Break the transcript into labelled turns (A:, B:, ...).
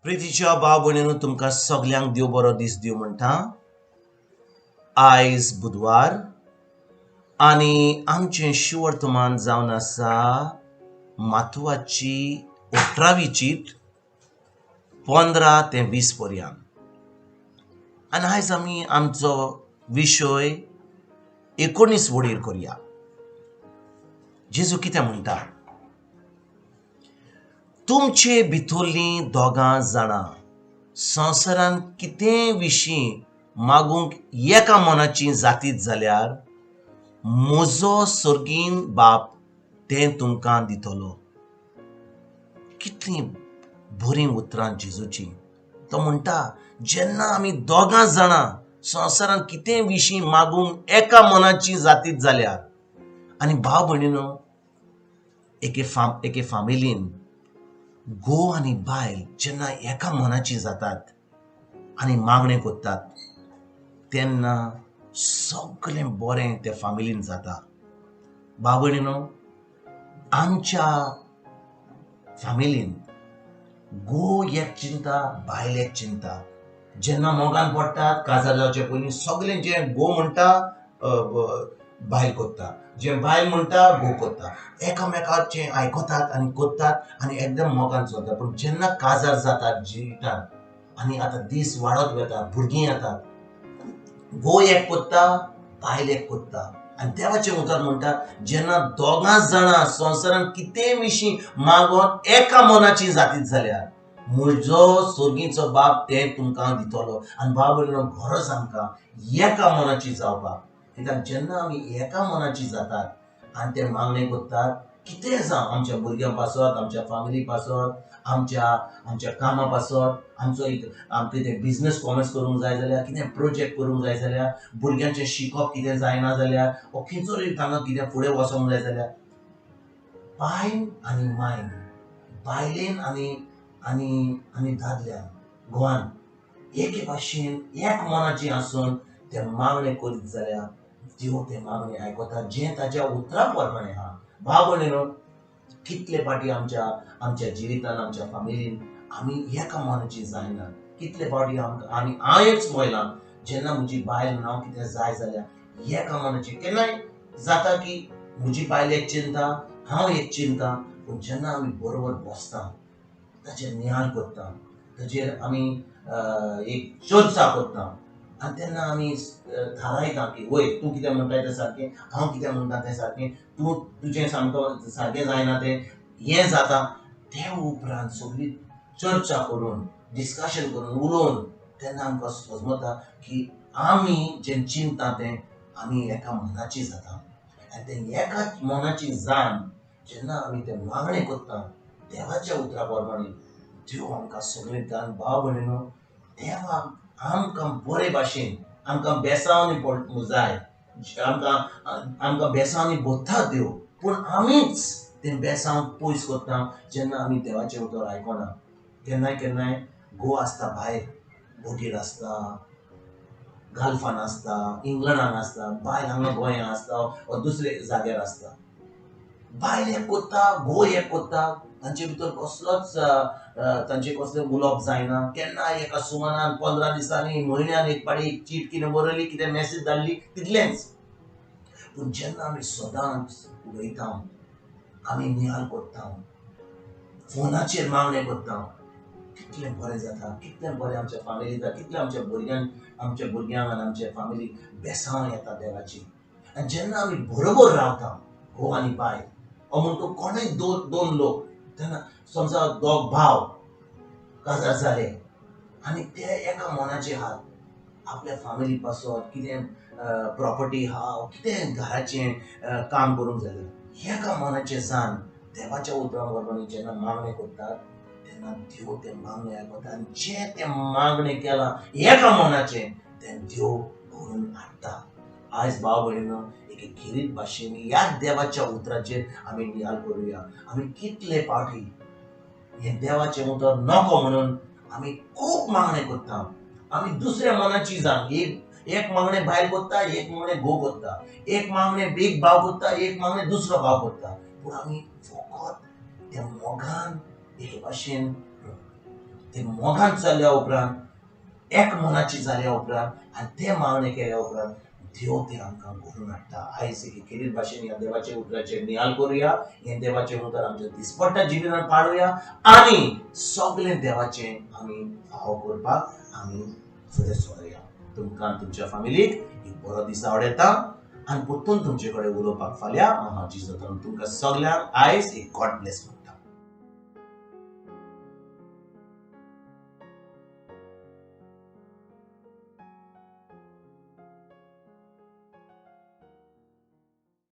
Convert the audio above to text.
A: प्रितीच्या भाव भयणीनो, तुमकां सगल्यांक देव बरो दीस दिवं म्हणटा. आयज बुधवार आनी आमचें शिवर्तमान जावन आसा मातुवाची 18वी चीट 15 ते 20 पर्यंत. आनी आयज आमी आमचो विशय 19 वडीर करया. जेजू कितें म्हणटा? तुमचे भितरलीं दोगां जाणां संवसारान कितें विशीं मागूंक एका मनाची जातीत जाल्यार म्हजो सर्गीन बाप तें तुमकां दितलो. कितलीं बरीं उतरां जेजूचीं. तो म्हणटा जेन्ना आमी दोगां जाणां संवसारान कितें विशीं मागूंक एका मनाची जातीत जाल्यार. आनी भाव भयणीनो, एके फामिलीन घोव आनी बायल जेन्ना एका मनाची जातात आनी मागणें करतात तेन्ना सगळें बरें त्या फामिलीन जाता. भाव भयणीनो, आमच्या फामिलीन घोव एक चिंता, बायल एक चिंता. जेन्ना मोगान पडटात काजार जावचे पयलीं सगळें जें घोव म्हणटा बायल करता, जें बायल म्हणटा घोव करता, एकामेकाचें आयकतात आनी करतात आनी एकदम मोगान चलता. पूण जेन्ना काजार जातात जिवितान आनी आतां दीस वाडत वता, भुरगीं येतात, घोव एक करता, बायल एक करता. आनी देवाचें उतर म्हणटा जेन्ना दोगां जाणां संवसारान कितें विशीं मागोन एका मनाची जातीत जाल्यार म्हजो सर्गीचो बाप तें तुमकां दितलो. आनी भाव भयणीनो, गरज आमकां एका मनाची जावपाक. कित्याक जेन्ना आमी एका मनाची जातात आनी ते मागणें करतात कितें जावं, आमच्या भुरग्यां पासत, आमच्या फामिली पासत, आमच्या आमच्या कामा पासत, आमचो एक आमकां कितें बिजनस कॉमर्स करूंक जाय जाल्यार, कितें प्रोजेक्ट करूंक जाय जाल्यार, भुरग्यांचें शिकप कितें जायना जाल्यार, वो खंयचो तांकां कितें फुडें वचोंक जाय जाल्यार, बायल आनी मायन, बायलेन आनी आनी आनी दादल्यान, घोवान एके भाशेन एक मनाची आसून ते मागणें करीत जाल्यार देव तें मागणें आयकता, जें ताच्या उतरा प्रमाणें आहा. भाव भयणीनो, कितले फावटी आमच्या आमच्या जिवितान, आमच्या फामिलीन आमी एका मनाची जायना. कितले फावटी आमकां, आनी हांवेंच पळयलां जेन्ना म्हजी बायल हांव कितें जाय जाल्यार एका मनाची, केन्नाय जाता की म्हजी बायल एक चिंता, हांव एक चिंता, पूण जेन्ना आमी बरोबर बसता, ताचेर नियाळ करता, ताचेर आमी एक चर्चा करता आनी तेन्ना आमी थारायता की वय तूं कितें म्हणटा तें सारकें, हांव कितें म्हणटा तें सारकें, तूं तुजें सामको सारकें जायना तें हें जाता. ते उपरांत सगळी चर्चा करून, डिस्कशन करून, उलोवन तेन्ना आमकां समजता की आमी जें चिंता तें आमी एका मनाची जाता. आनी तें एका मनाची जाण जेन्ना आमी तें मागणें करता देवाच्या उतरा प्रमाणे, देव आमकां सगळें दान. भाव भयणीनो, देवाक आमकां बरे भाशेन आमकां बेसावणी पडूंक जाय, आमकां आमकां बेसावणी भरता देव, पूण आमीच तें बेसांव पयस करता जेन्ना आमी देवाचें उतर आयकना. केन्नाय केन्नाय घोव आसता भायर, बोटीर आसता, गाल्फान आसता, इंग्लंडान आसता, बायल हांगा गोंयांत आसता वा दुसरे जाग्यार आसता. बायल एक करता, घोव एक करता, तांचे भितर कसलोच तांचे कसलें उलोवप जायना. केन्ना एका सुमानान 15 दिसांनी, म्हयन्यान एक पाटी एक चीट कितें बरयली, कितें मॅसेज धाडली, तितलेंच. पूण जेन्ना आमी सदांच उलयता, आमी नियाळ करता, फोनाचेर मागणें करता, कितलें बरें जाता, कितलें बरें आमच्या फामिली जाता, कितलें आमच्या भुरग्यांक, आमच्या भुरग्यांक आनी आमच्या फामिलीक बेसांव येता देवाची. आनी जेन्ना आमी बरोबर रावता घोव आनी बायल, ओ म्हणटा कोणूय दोन लोक, तेन्ना समजा दोग भाव काजार जाले आनी ते एका मनाचे आहात, आपल्या फामिली पासत कितें प्रॉपर्टी आहा, कितें घराचें काम करूंक जाय जाल्यार एका मनाचें जाण देवाच्या उतरा प्रमाणे जेन्ना मागणें करतात तेन्ना देव तें मागणें आयकता आनी जें तें मागणें केलां एका मनाचें तें देव भरून हाडटा. आयज भाव भयणीनो, एके खेरीत भाशेन ह्या देवाच्या उतराचेर आमी नियाळ करुया. आमी कितले फावटी हें देवाचें उतर नको म्हणून आमी खूब मागणें करता. आमी दुसऱ्या मनाची जाण, एक मागणें बायल करता, एक मागणें घोव करता, एक मागणें एक भाव करता, एक मागणें दुसरो भाव करता, पूण आमी फकत त्या मोगान एके भाशेन ते मोगान चल्ल्या उपरांत, एक मनाची जाल्या उपरांत आनी ते मागणें केल्या उपरांत देव ते आमकां घडोवन हाडटा. आयज एक केरीत भाशेन ह्या देवाच्या उतराचेर नियाल करुया, हें देवाचें उतर आमच्या दिसपट्ट्या जिवितांत पाळुया आनी सगळें देवाचें आमी फावो करपाक आमी फुडें सरुया. तुमकां तुमच्या फामिलीक एक बरो दीस आवडटा आनी परतून तुमचे कडेन उलोवपाक फाल्यां हांव जेजू तुमकां सगल्यांक आयज एक गॉड ब्लेस.